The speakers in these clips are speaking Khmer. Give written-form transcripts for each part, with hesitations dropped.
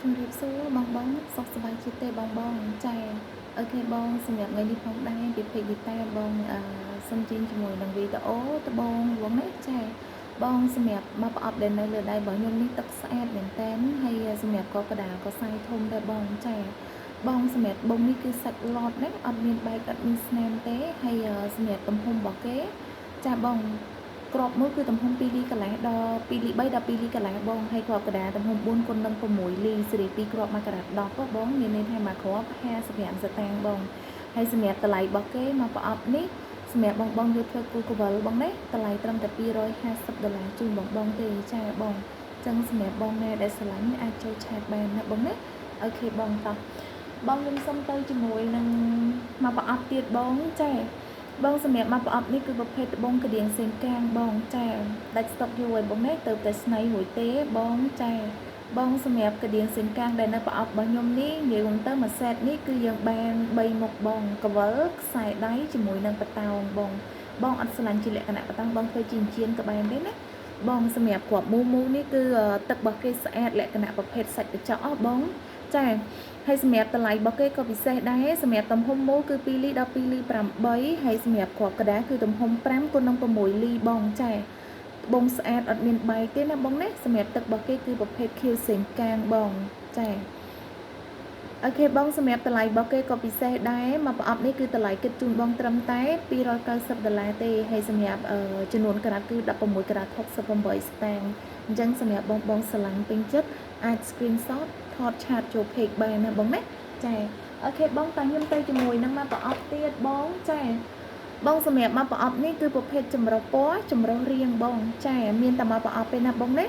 ជំរាបសួរបងបងសុខសប្បាយជាតិទេបងបងចា OK បងសម្រាប់ថ្ងៃនេះផងដែរពីពេកឌីតាបងអឺសុំជិញជាមួយនឹងវីដេអូត្បូងបងណាចាបងសម្រាប់មកប្រអប់ដែលនៅលើដៃរបស់ខ្ញុំនេះទឹកស្អាតមែនតែនហើយសម្រាប់កកដាក៏សាយធំដែរបងចាបងសម្រាប់បងនេះគឺសាច់ឡតណាអត់មានបែកអត់មានស្នាមទេហើយសម្រាប់ទំហំរបស់គេចាបងក្របមួយគឺទំហំ2លីកន្លះដល់2លី3ដល់2លីកន្លះបងហើយក្របកដាទំហំ4គុណនឹង6លីសេរី2គ្រាប់1ការ៉ាត់10បងមានន័យថាមួយគ្រាប់55សតាងបងហើយសម្រាប់តម្លៃរបស់គេមកប្រអប់នេះសម្រាប់បងបងយកធ្វើគូកវលបងណាតម្លៃត្រឹមតែ250ដុល្លារជូនបងបងទេចាបងចឹងសម្រាប់បងណាដែលស្រឡាញ់អាចចូល chat បានណាបងណា OK បងតោះបងខ្ញុំសុំទៅជាមួយនឹងមកប្រអប់ទៀតបងចាបងសម្រាប់មកប្រអប់នេះគឺប្រភេទត្បូងកដៀងសេងកាងបងចាដាច់ស្តុកយូរហើយបងណាទៅតែស្នៃរួចទេបងចាបងសម្រាប់កដៀងសេងកាងដែលនៅប្រអប់របស់ខ្ញុំនេះនិយាយមកទៅមួយសេតនេះគឺយើងបាន3មុខបងកវលខ្សែដៃជាមួយនឹងបតោងបងបងអត់ស្រឡាញ់ជាលក្ខណៈបតោងបងធ្វើជាចិញ្ចៀនក៏បានដែរណាបងសម្រាប់គ្រាប់មូមូនេះគឺទឹករបស់គេស្អាតលក្ខណៈប្រភេទសាច់កញ្ចក់អស់បងចាហើយសម្រាប់តម្លៃរបស់គេក៏ពិសេសដែរសម្រាប់ទំហំមូលគឺ2លីដល់2លី8ហើយសម្រាប់គ្រាប់ក្តារគឺទំហំ5គុណនឹង6លីបងចាបងស្អាតអត់មានបែកទេណាបងណាសម្រាប់ទឹករបស់គេគឺប្រភេទខៀវសេងកាងបងចា OK បងសម្រាប់តម្លៃរបស់គេក៏ពិសេសដែរមកប្រអប់នេះគឺតម្លៃគិតជូនបងត្រឹមតែ290ដុល្លារទេហើយសម្រាប់ចំនួនក្រាតគឺ16ក្រាត68ស្តាងអញ្ចឹងសម្រាប់បងបងស្រឡាញ់ពេញចិត្តអាច screenshot ថត chat ចូល page បានណាបងណាចា OK បងតើខ្ញុំទៅជាមួយនឹងមកប្រអប់ទៀតបងចាបងសម្រាប់មកប្រអប់នេះគឺប្រភេទចម្រុះពណ៌ចម្រុះរាងបងចាមានតែមកប្រអប់ទេណាបងណា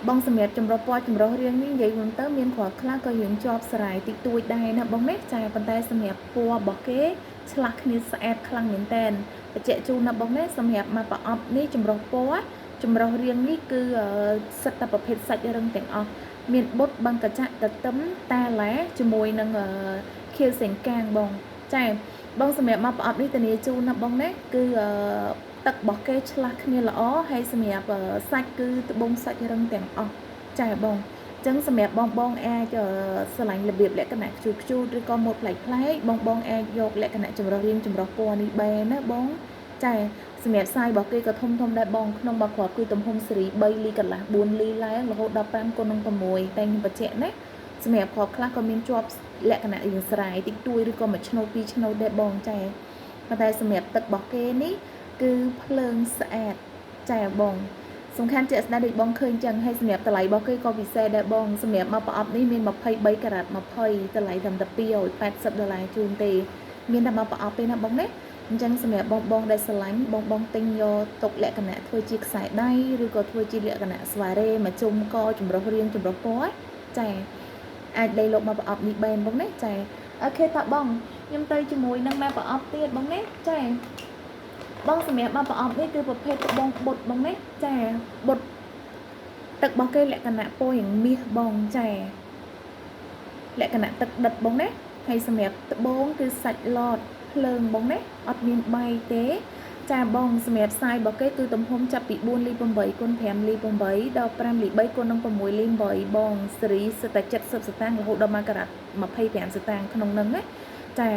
បងសម្រាប់ចម្រុះពណ៌ចម្រុះរាងនេះនិយាយមុនទៅមានគ្រាប់ខ្លះក៏រៀងជាប់សរាយតិចតួចដែរណាបងណាចាប៉ុន្តែសម្រាប់ពណ៌របស់គេឆ្លាស់គ្នាស្អាតខ្លាំងមែនតែនបញ្ជាក់ជូនណាបងណាសម្រាប់មកប្រអប់នេះចម្រុះពណ៌ចម្រុះរាងនេះគឺសិតតែប្រភេទសាច់រឹងទាំងអស់មានបុតបង្កចៈតទឹមតាឡាជាមួយនឹងខៀវសេងកាងបងចាបងសម្រាប់មកប្រអប់នេះធានាជូនណាបងណាគឺទឹករបស់គេឆ្លាស់គ្នាល្អហើយសម្រាប់សាច់គឺត្បូងសាច់រឹងទាំងអស់ចាបងចឹងសម្រាប់បងបងអាចស្រឡាញ់របៀបលក្ខណៈខ្ជូតខ្ជូតឬក៏ម៉ូតប្លែកប្លែកបងបងអាចយកលក្ខណៈចម្រុះរាងចម្រុះពណ៌នេះបានណាបងចាសម្រាប់សាយរបស់គេក៏ធំធំដែរបងក្នុងមួយគ្រាប់គឺទំហំសេរី3លីកន្លះ4លីឡើងរហូតដល់5គុណនឹង6តែខ្ញុំបញ្ជាក់ណាសម្រាប់គ្រាប់ខ្លះក៏មានជាប់លក្ខណៈរៀងស្រាយតិចតួចឬក៏មួយឆ្នូតពីរឆ្នូតដែរបងចាប៉ុន្តែសម្រាប់ទឹករបស់គេនេះគឺភ្លើងស្អាតចាបងសំខាន់ជាក់ស្ដែងដូចបងឃើញចឹងហើយសម្រាប់តម្លៃរបស់គេក៏ពិសេសដែរបងសម្រាប់មកប្រអប់នេះមាន23ការ៉ាត់20តម្លៃត្រឹមតែ280ដុល្លារជូនទេមានតែមកប្រអប់ទេណាបងណាអញ្ចឹងសម្រាប់បងបងដែលស្រឡាញ់បងបងទិញយកទុកលក្ខណៈធ្វើជាខ្សែដៃឬក៏ធ្វើជាលក្ខណៈស្វារ៉េមកជុំកចម្រុះរាងចម្រុះពណ៌ចាអាចដីលោកមកប្រអប់នេះបែនបងណាចា OK តបងខ្ញុំទៅជាមួយនឹងមកប្រអប់ទៀតបងណាចាបងសម្រាប់មកប្រអប់នេះគឺប្រភេទត្បូងបុតបងណាចាបុតទឹករបស់គេលក្ខណៈពណ៌យ៉ាងមាសបងចាលក្ខណៈទឹកដិតបងណាហើយសម្រាប់ត្បូងគឺសាច់ឡតភ្លើងបងណាអត់មានបែកទេចាបងសម្រាប់សាយរបស់គេគឺទំហំចាប់ពី4លី8គុណ5លី8ដល់5លី3គុណនឹង6លី8បងសេរីសិតតែ70សតាងរហូតដល់1ការ៉ាត់25សតាងក្នុងនឹងណាចា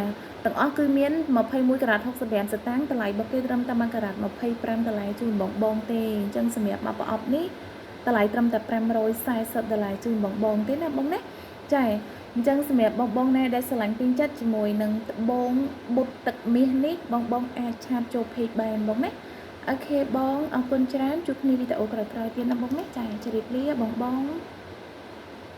ទាំងអស់គឺមាន21ការ៉ាត់65សតាងតម្លៃរបស់គេត្រឹមតែ1ការ៉ាត់25ដុល្លារជូនបងបងទេអញ្ចឹងសម្រាប់មកប្រអប់នេះតម្លៃត្រឹមតែ540ដុល្លារជូនបងបងទេណាបងណាចាអញ្ចឹងសម្រាប់បងបងណាដែលស្រឡាញ់ពេញចិត្តជាមួយនឹងត្បូងបុតទឹកមាសនេះបងបងអាច chat ចូល page បានបងណា OK បងអរគុណច្រើនជួបគ្នាវីដេអូក្រោយៗទៀតណាបងណាចាជម្រាបលាបងបង។